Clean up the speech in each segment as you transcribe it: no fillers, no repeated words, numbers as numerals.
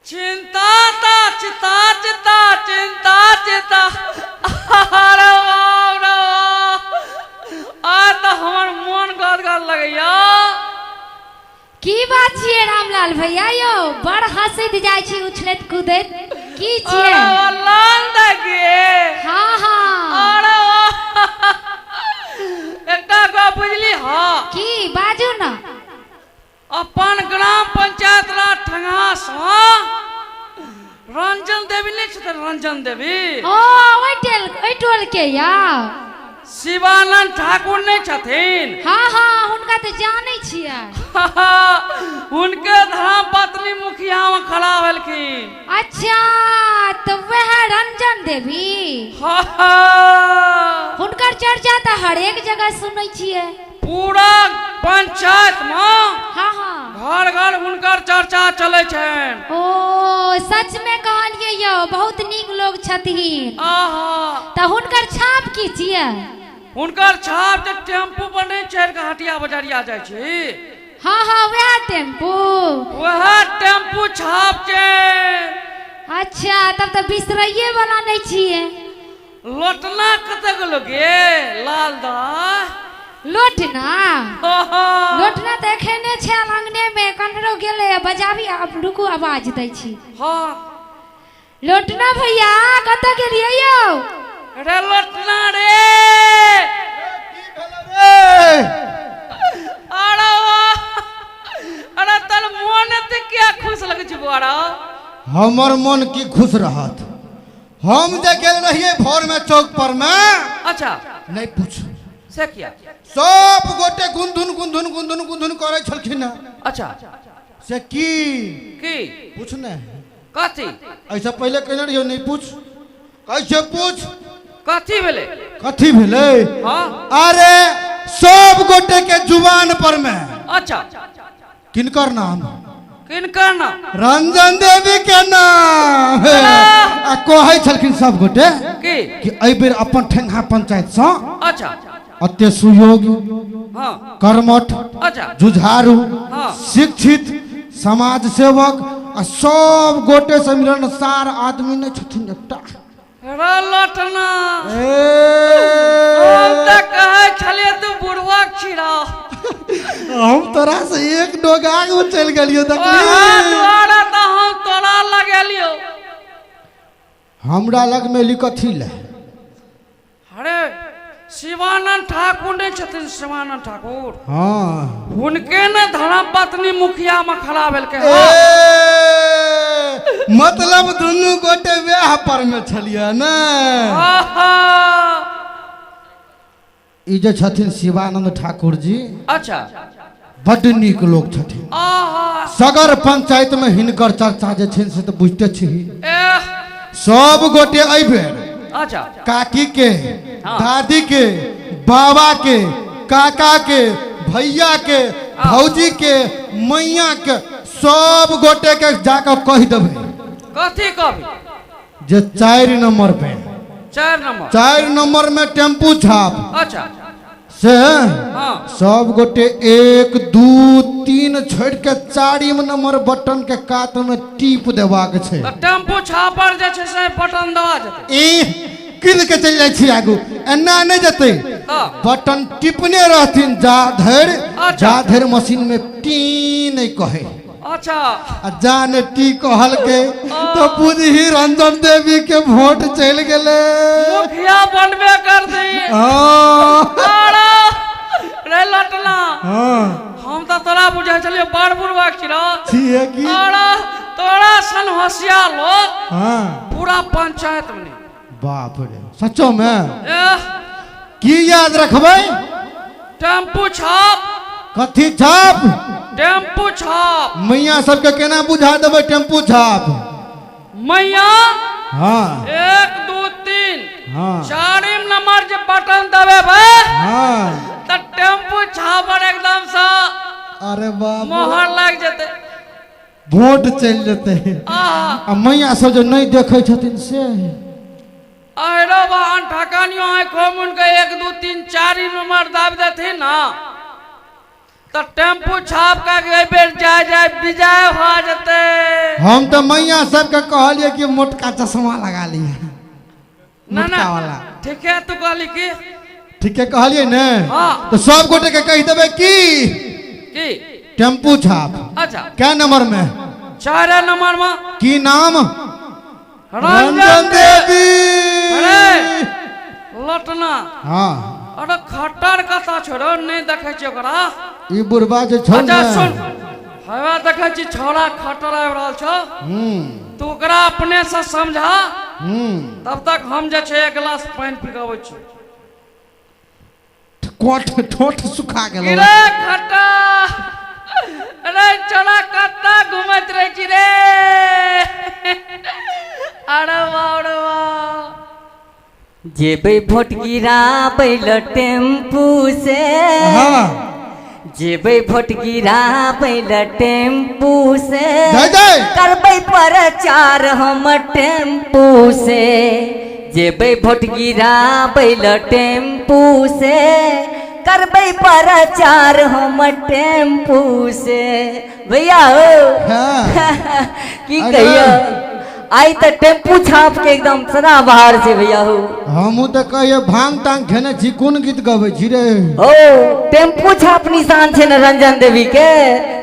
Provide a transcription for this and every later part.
चिंता ता चिता चिता चिंता चिता। अरे बाप रे बाप, आ तऽ हमर मोन गदगद लगैया। की बात छियै रामलाल भैया यौ, बड़ हंसैत जाइ छी उछलैत कूदैत, की छियै? अरे लाल देखिए। हाँ हाँ। अरे वाह। एकटा गप बुझली? हाँ। की बाजू न। अपन ग्राम पंचायत रा ठंगा सँ रंजन देवी नहीं छथिन? रंजन देवी। ओ ओहि टेल ओहि टोल के या शिवानंद ठाकुर नहीं छथिन? हाँ हाँ, हुनका तऽ जानै छियै। हुनके धर्म पत्नी मुखिया में खड़ा भेलखिन। अच्छा, तऽ वएह रंजन देवी। हाँ। हुनकर चर्चा तऽ हरेक जगह सुनै छियै। पूरा पंचायत में हाँ हाँ घर घर हुनकर चर्चा चलै छनि। ओ सच में कहलियै यौ, बहुत नीक लोग छथिन। आहा। तऽ हुनकर छाप की छियै? हुनकर छाप जे टेम्पू पर नहीं चढ़ि कऽ हटिया बजरिया जाइ छी। हाँ हाँ, वएह टेम्पू। वएह टेम्पू छाप छै। अच्छा, तब तऽ बिसरैये वाला नहि छियै। लोटना कतऽ गेलो गे लाल दा? लोटना? लोटना तऽ एखने छै अंगने में, कन्हरो गेलै। बजाबी आब, रुकू, आवाज दै छी। हाँ। लोटना भैया, कतऽ गेलियै यौ? रे लोटना रे। की भेलै रे? अरे वाह, अरे तोर मोन एते किया खुश लगै छै बौआ? हमर मन की खुश रहत? हम जे गेल रहियै भोर में चौक पर में। अच्छा। नहीं पूछ। से किया? सब गोटे गुनधुन गुनधुन गुनधुन गुनधुन करै छलखिन हँ। अच्छा। से की? की? पूछ ने। कथी? ऐसा पहिले कहने रहियो, नहीं पूछ, कैसे पूछ। कथी भेलै? कथी भेलै? हाँ। अरे सब गोटे के जुबान पर में अच्छा किनकर नाम? किनकर नाम? रंजन देवी के नाम। आ कहै छलखिन सब गोटे की? कि एहि बेर अपन ठेंगा पंचायत सँ अच्छा अते सुयोग्य, हाँ कर्मठ, अच्छा जुझारू, हाँ। शिक्षित, समाज सेवक आ सब गोटे से मिलनसार आदमी नहि छथिन एकटा। रे लोटना, ए, हम तऽ कहै छलियै तू बुढ़वा छी रौ। हम तोरा से एक डोग आगू चलि गेलियो। ओहे देखली? दुआरे तऽ हम तोरा लगेलियौ। हमरा लग में ली कथी ले? अरे शिवानंद ठाकुर नहि छथिन, शिवानंद ठाकुर? हाँ। हुनके ने धर्म पत्नी मुखिया में खड़ा भेलकै। ए, हँ। मतलब दुनू गोटे वएह पर में छलियै ने? आहा। ई जे छथिन शिवानंद ठाकुर जी, अच्छा बड्ड नीक लोक छथिन। आहा। सगर पंचायत में हिनकर चर्चा जे छै से तऽ बुझते छी। एह। सब गोटे एहि बेर अच्छा काकी के, हाँ। दादी के, बाबा के, काका के, भैया के, भौजी के, मैया के, सब गोटे के जाकर कहि देबै। कथी कहबी? जे 4 नंबर पे। 4 नंबर। 4 नंबर में टेम्पू छाप। अच्छा से हाँ। सब गोटे 1 2 3 छोड़ के 4 नंबर बटन के कात में टीप देबाक छै। तऽ टेम्पू छापर जे छै से बटन दबा जेतै। ई किल के चलि जाइ छी आगू, एना नहि जेतै। तऽ बटन टिपने रहथिन जा धरि अच्छा। जा धरि मशीन में टी नहि कहै। अच्छा आ जा ने टी कहलकै तऽ बुझही रंजन देवी के वोट चलि गेलै। मुखिया बनबे करती। हाँ। अरे रे लटना, हाँ। हम तऽ तोरा बुझै छलियै बड़ बुढ़वा छी रौ। छियै की? अरे तोरा सन होशियार लोग हाँ पूरा पंचायत में नहीं। बाप रे, सचो में? एह। की याद रखबै? टेम्पू छाप। कथी छाप? टेम्पू छाप। मैया सबके केना बुझा देबै टेम्पू छाप? मैया, हाँ। 1 2 3 हाँ। 4 नंबर जे बटन दबेबै हाँ तऽ टेम्पू छापर एकदम से अरे बाप, मोहर लागि जेतै। वोट चलि जेतै। आहा। आ मैया सब जे नहि देखै छथिन से? अरे बा अनठकानियो आँखो मुन के 1 2 3 4 नंबर दाबि देथिन ना। तऽ टेम्पू छाप के एहि बेर जाय जाय विजय भऽ जेतै। हम तऽ मैया सबके कहलियै कि मोटका चश्मा लगा लिहे। ना ना, मोटका वाला। ठीके तू कहली की? ठीके कहलियै ने? हाँ। तऽ सब गोटे के कहि देबै की की टेम्पू छाप। अच्छा। कै नंबर में? 4 नंबर में। की नाम? रंजन देवी। अरे लटना। हाँ। अरे खट्टर कथा छोड़ो, नहीं देखे छी ओकरा। ई बुढ़बा जे छौ अच्छा ने। सुन, हवा देखे छी छौड़ा खट्टर आबि रहल छौ। तू ओकरा अपने से समझा। तब तक हम जे छै एक गिलास पानि पी के अबै छी। कोठ ठोठ सुखा गेल। रे खट्टा, अरे छौड़ा कत्ता घुमैत रहै छी रे? अरे वाह रे वाह। जेबै भोट गिराबै ल टेम्पू से। हाँ। जेबै भोट गिराबै ल टेम्पू से। जय जय। करबै प्रचार हम टेम्पू से। जेबै भोट गिराबै ल टेम्पू से। करबै प्रचार हम टेम्पू से। भैया हो। हाँ। की अरे। कहियो, आइ तऽ टेम्पू छाप के एकदम सदा बाहर छै भैया हो। हमहूँ तऽ कहियो भांग तांग खेने छी, कोन गीत गबै छी रे? ओ टेम्पू छाप निशान छै ने रंजन देवी के,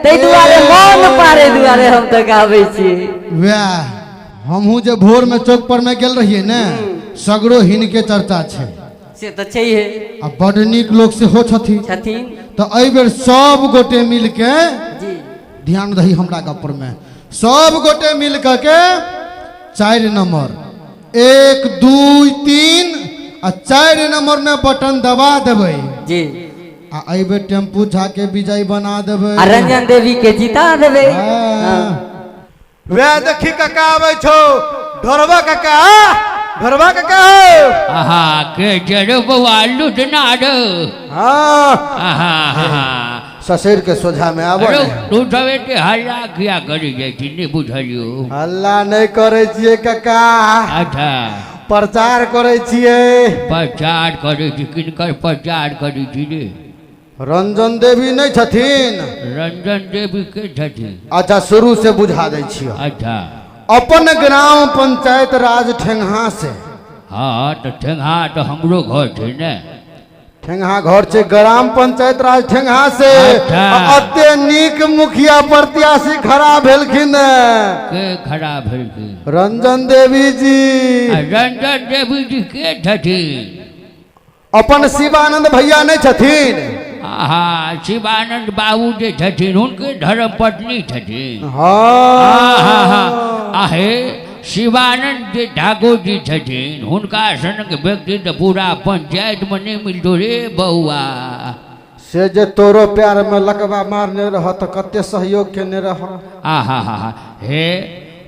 ताहि दुआरे मन पारे दुआरे हम तऽ गाबै छी। वएह हमहूँ जे भोर में चौक पर में गेल रहियै ने, सगरो हिनके चर्चा छै। से तऽ छैहे। आ बड नीक लोक सेहो छथिन। छथिन। तऽ एहि बेर सब गोटे मिल के जी ध्यान दही हमरा गप पर में, सब गोटे मिल के 4 नंबर 1 2 3 आ 4 नंबर में बटन दबा देबै। जी। आ एहि बेर टेम्पू झा के विजय बना देबै आ रंजन देवी के जिता देबै। हाँ। वएह देखी काका आबै छौ, ढोरबा काका, ढोरबा काका। आहा के जरो बौआ लुटना रो। हाँ। आहा आहा। ससुर के सोझा में आबो अरे ने। तू सब एते हल्ला किया करी जाइ छी, नहि बुझलियौ? हल्ला नहि करै छियै काका। अच्छा। प्रचार करै छियै। प्रचार करै छी? किनकर प्रचार करै छी रे? रंजन देवी नहि छथिन? रंजन देवी के छथिन? अच्छा शुरू से बुझा दै छियौ। अच्छा। अपन ग्राम पंचायत राज ठेंगहा से। हाँ तऽ ठेंगहा तऽ हमरो घर छै ने। ठेंगहा घर छै, ग्राम पंचायत राज ठेंगहा से। अच्छा। अते नीक मुखिया प्रत्याशी खड़ा भेलखिन। के खड़ा भेलखिन? रंजन देवी जी। आ रंजन देवी जी के छथिन? अपन शिवानंद भैया नहीं छथिन? आहा शिवानंद बाबू जे छथिन हुनके धर्मपत्नी छथिन। हाँ। आहा, आहे शिवानंद जे ठाकुर जी छथिन हुनका सनक व्यक्ति तऽ पूरा पंचायत में नहीं मिलतो रे बौआ। से जे तोरो प्यार में लकवा मारने रह तऽ कते सहयोग केने रह। आहा हा हा, हे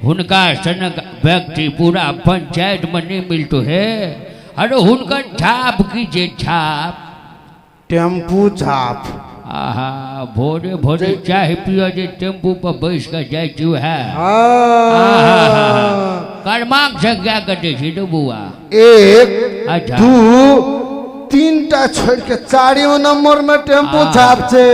हुनका सनक व्यक्ति पूरा पंचायत में नहीं मिलतो हे। अरे हुनकर छाप की जे छाप? टेम्पू छाप। आहा भोरे भोरे चाय पियो जे टेम्पू पर बैस के जाइ छी वएह। हाँ। क्रमांक संख्या कते छी रे बौआ? 1 अच्छा। 2 3 टा छोड़ के 4 नंबर में टेम्पू छाप छै।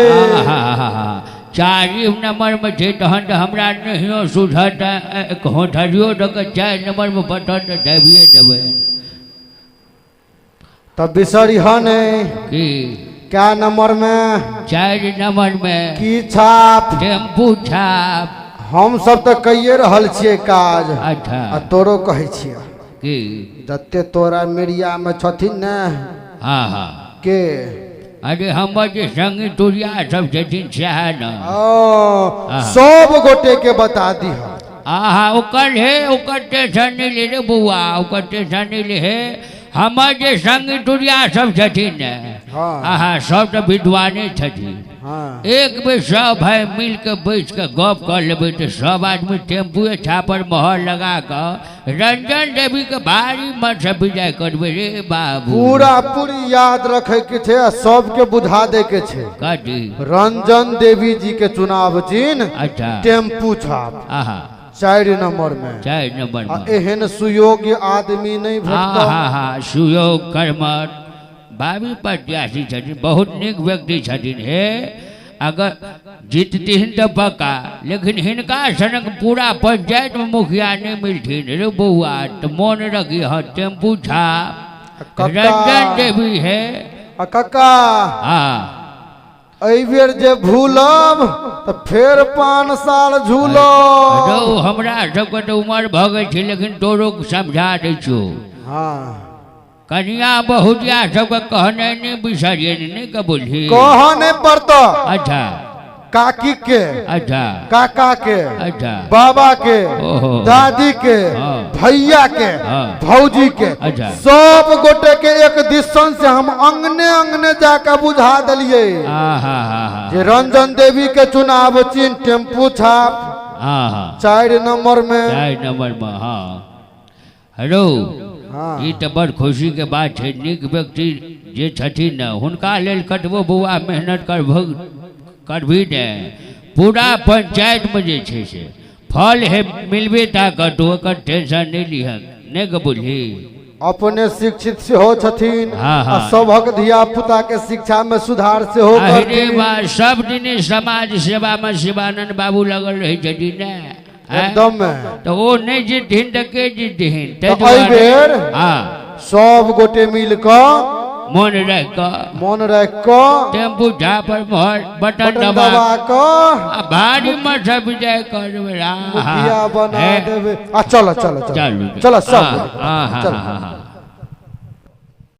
4 नंबर में छै तहन तऽ हमरा नहियो सुझत, एक होठरियो दऽ के 4 नंबर में बटन तऽ दाबिए देबै। तब बिसरिह नहि। की? क्या नंबर में? 4 नंबर में। की छाप? टेम्पू छाप। हम सब तऽ कहिए रहल छियै काज। अच्छा। आ तोरो कहै छियै। की? जते तोरा मीडिया में छथिन ने। हाँ हाँ। के? अरे हमर जे संगी तुरिया सब छथिन सएह ने। ओ, सब गोटे के बता दिह। आहा ओकर हे, ओकर टेंशन नहीं ले रे बौआ, ओकर टेंशन नहीं ले हे। हमर जे संगी तुरिया सब छथिन ने, हाँ। आहा सब तऽ विद्वाने छथिन। हाँ। एक बेर सब भाई मिल के बैठ के गप कर लेबै तऽ सब आदमी टेम्पुए छापर मोहर लगा कऽ रंजन देवी के भारी मन से विजय करबै रे बाबू। पूरा पूरी याद रखे के छै आ सबके बुझा दे के छै। कथी? रंजन देवी जी के चुनाव चिन्ह। अच्छा। टेम्पू छाप। आहा। 4 नंबर में। 4 नंबर में। आ एहन सुयोग्य आदमी नहीं भेटत। हाँ हाँ सुयोग कर्मठ भावी प्रत्याशी छथिन, बहुत नीक व्यक्ति छथिन हे। अगर जीतथिन तऽ पक्का, लेकिन हिनका सनक पूरा पंचायत में मुखिया नहीं मिलथिन रे बौआ। तऽ मोन रखी हँ, टेम्पू छाप कक्का। रंजन देवी है। आ कक्का, हाँ। एहि बेर जे भूलब तऽ फेर 5 साल झूलब। रौ, हमरा सबके तऽ उमर भऽ गेल छै, लेकिन तोरो समझा दै छियौ। हाँ। कनिया बहुतिया सबके कहने नहि बिसरिए, नहि के बुझी। कहऽ नहि पड़तऽ। अच्छा। काकी के, अच्छा। काका के, अच्छा। बाबा के, ओहो। दादी के, हाँ। भैया के, हाँ। भौजी के, अच्छा। सब गोटे के एक दिसन से हम अंगने अंगने जाके बुझा देलिए आहा हा हा जे रंजन देवी के चुनाव चिन्ह टेम्पू छाप आहा 4 नंबर में। 4 नंबर में, हाँ। हेलो। हाँ। ई तऽ बड़ खुशी के बात छै। नीक व्यक्ति जे छथिन ने, हुनका लेल कतबो बौआ मेहनत करबो करबही ने, पूरा पंचायत में जे छै से फल हे मिलबे ता करतौ, ओकर टेंशन नहि लिहक, नहि के बुझली। अपने शिक्षित सेहो छथिन हाँ, हाँ। आ सभक धिया पुता के शिक्षा में सुधार सेहो अरे करथिन। बा, सब दिन समाज सेवा में शिवानंद बाबू लगल रहै छथिन ने, आँय? एकदम। तऽ ओ नहि जीतथिन तऽ के जीतथिन? ताहि तऽ एहि दुआरे बेर हाँ सब गोटे मिल कऽ मोन राखि कऽ, मोन राखि कऽ टेम्पू झापर मोहर बटन बटन दबा दबा कऽ आ भारी मत विजय करबै। मुखिया बना हे, देबै। आ चलो चलो चलो चलू चलो सब हाँ, गोटे, हाँ, हाँ, चलो। हाँ, हाँ।